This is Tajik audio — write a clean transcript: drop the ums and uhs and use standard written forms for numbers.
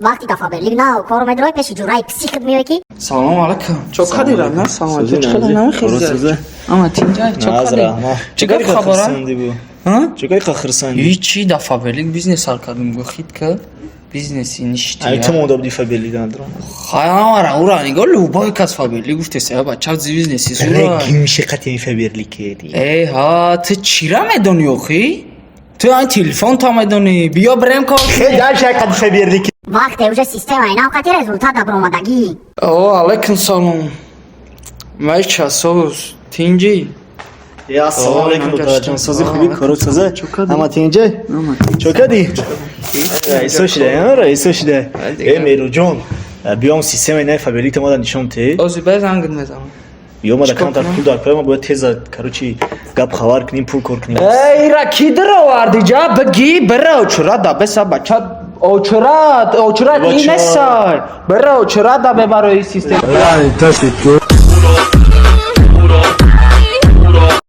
Вақти да Фаберлик нав кор медрои, пеши ҷураи психт меои, ки Салом алейкум. Чо кади, на? Салом алейкум. Чӣ хеле намехезӣ? Ама тинҷай, чо кади? Чӣ гап, хабара? Чӣ кори хурсандӣ? Ҳичи, да Фаберлик бизнес сар кардем, гу хит ка бизнеси ништи. Ай, ту монда буди Фаберлик андро. Хаямара ура нигоҳ, любой кас Фаберлик гуфтеса, бача, бизнеси сура. Гимши қати Фаберлик кеди. Э, ҳа, ту чира медонӣ охи? Ту айн телефон та медонӣ. Биё брем кор. Дальше қати Фаберлик. Вақте уже системаи нав қати результат да баромадагӣ. О, алейкум салом. Май часоз тинҷи? Я, ассалому алейкум, духтарҷон. Сози, хуби, коро соза? Ама тинҷай? Чо кади? Раисо шида, раисо шида. Э, Меруҷон, биём, системаи нави Фаберлик мада нишон те. Ози бай зангит мезанам. Биё, мада камтар пул дар кор, ма бояд теза, короче, гап хабар кунем, пул кор кунем. Эй, ира ки дароварди ҷа? Биги, бира очура да беса, бача, очура, очура инесай. Бира очура да бебарои система.